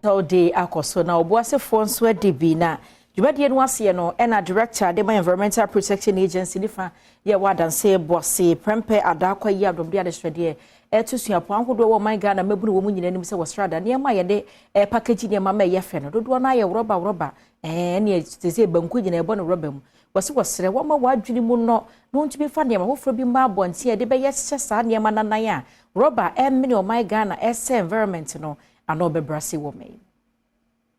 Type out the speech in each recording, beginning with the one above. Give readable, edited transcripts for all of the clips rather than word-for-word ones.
De akɔ so na Ɔboasefoɔ nso adi bi na dwumadie no aseɛ no, ɛna director de ma Environmental Protection Agency nifa yɛ wɔ adanse Boase Prɛmpɛ Adaakɔ yi adomde adesrɛdeɛ ɛto suapɔn ahodoɔ wɔ ɔman Ghana mmabunu wɔ mu nyinaa anim sɛ wɔsrada nneɛma a yɛde package nneɛma ma ɛyɛ fɛ no dodoɔ no ayɛ rɔba rɔba, ɛne te sɛ banku nyinaa ɛbɔ no rɔba mu. Wɔsi wɔsrɛ wɔma wɔadwene mu no na wɔntumi fa nneɛma foforɔ bi mma abɔnten a yɛde bɛyɛ hyɛ saa nneɛma nanan a rɔba ɛmene ɔman Ghana ɛsɛ environment no ano ɔbɛbrɛ ase wɔ mɛ.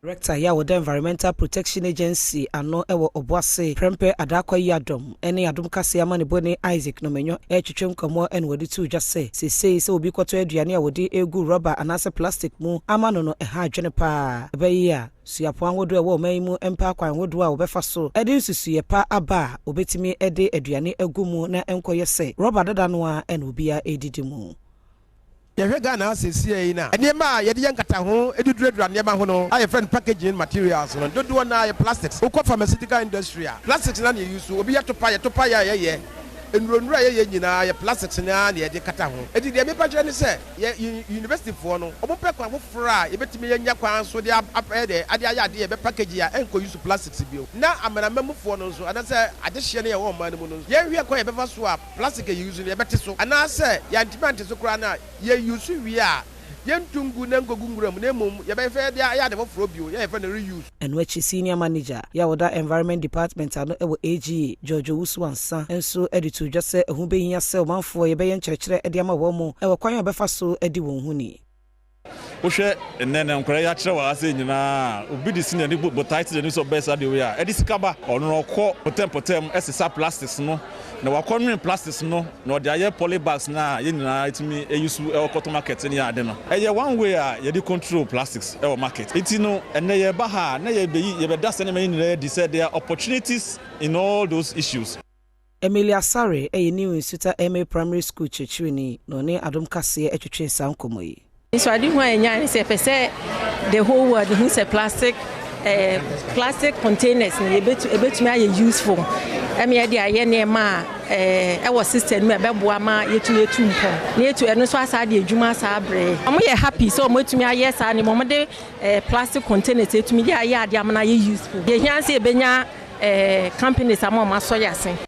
Director yɛ a wɔda Environmental Protection Agency ano wɔ Ɔboase, Prɛmpɛ Adakɔ yi adɔm ne Adom Kase ama ne bɔne Isaac Nɔmɛnyɔ ɛretwetwe nkɔmmɔ, ɛna wɔde to dwa sɛ seesei sɛ obi kɔtɔ aduane a wɔde egu rɔba anaasɛ plastic mu ama no, ɛha adwene paa. Ɛbɛyi a suapɔn ahodoɔ a ɛwɔ ɔman yi mu mpa akwan ahodoɔ a wɔbɛfa so ɛde nsusuiɛ pa aba a wɔbɛtumi de aduane agu mu na nkɔyɛ sɛ rɔba dada no a ɛna obiara ɛredidi mu. Yɛhwɛ Ghana asiesie yi na nneɛma a yɛde yɛ nkataho de duradura nneɛma ho no a yɛfrɛ no packaging materials no, dodoɔ na yɛ plastics. Wokɔ pharmaceutical industry a, plastics na ne yɛyi so. Obi yɛ topa, yɛ topa yɛ a yɛyɛ nnuro a yɛyɛ nyinaa yɛ plastics na ne yɛde kata ho. Eti deɛ mepa kyerɛ ne sɛ yɛ university foɔ no, wɔn pɛ kwan foforɔ a yɛbɛtumi yɛnya kwan so de apɛ de ade ayɛ adeɛ yɛbɛ package a ɛnkɔ use plastics bio, na amanamamufoɔ no nso anaasɛ adehyeɛ no yɛwɔ ɔman no mu no nso, yɛnhwɛ kwan yɛbɛfa so a plastic yɛ use no yɛbɛte so, anaasɛ yɛntumi ante so koraa no a yɛ use wie a, yɛntu ngu na nkogu nwura mu, na mmom yɛbɛfɛ de ayɛ ade foforɔ bio, yɛyɛfɛ no reuse. Ɛno akyi, senior manager yɛ a wɔda Environment Department ano wɔ AGA, George Owusu Ansa, nso de to dwa sɛ ɛho bɛhia sɛ ɔmanfoɔ yɛbɛyɛ nkyerɛkyerɛ de ama wɔn mu ɛwɔ kwan a wɔbɛfa so de wɔn ho ni. Wohwɛ nnɛ na nkwadaa yi akyerɛ wɔ ase nyinaa, obi de si n'ani botae te n'ani sɛ ɔbɛyɛ saa deɛ wei a ɛde sika ba. Ɔno no ɔkɔ pɔtɛm pɔtɛm ɛsesa plastics no na wakɔnwen plastics no na ɔde ayɛ polybags na yɛn nyinaa etumi eyi so ɛwɔ kɔtɔ market ne ade no. Ɛyɛ one way a yɛde control plastics ɛwɔ market. Eti no ɛnɛ yɛba ha na yɛbɛyi yɛbɛda sɛ nneɛma yi nyinaa adi sɛ there are opportunities in all those issues. Emilia Sare ɛyɛ New Nsuta M/A Primary School kyerɛkyerɛni na ɔne Adom Kaseɛ atwitwe saa nkɔmmɔ yi. Nso ade ho a ɛnya ne sɛ ɛpɛ sɛ the whole world hu sɛ plastic containers no yɛbɛtumi ayɛ useful ɛma yɛde ayɛ nneɛma a ɛwɔ system mu a ɛbɛboa ma yɛtumi etu mpɔn na yɛtu ɛno nso asa de adwuma saa abrɛ. Wɔn yɛ happy sɛ wɔn atumi ayɛ saa nneɛma, wɔn de plastic containers etumi de ayɛ adeɛ ama no ayɛ useful. Yɛhia sɛ yɛbɛnya companies ama wɔn asɔ yɛ ase.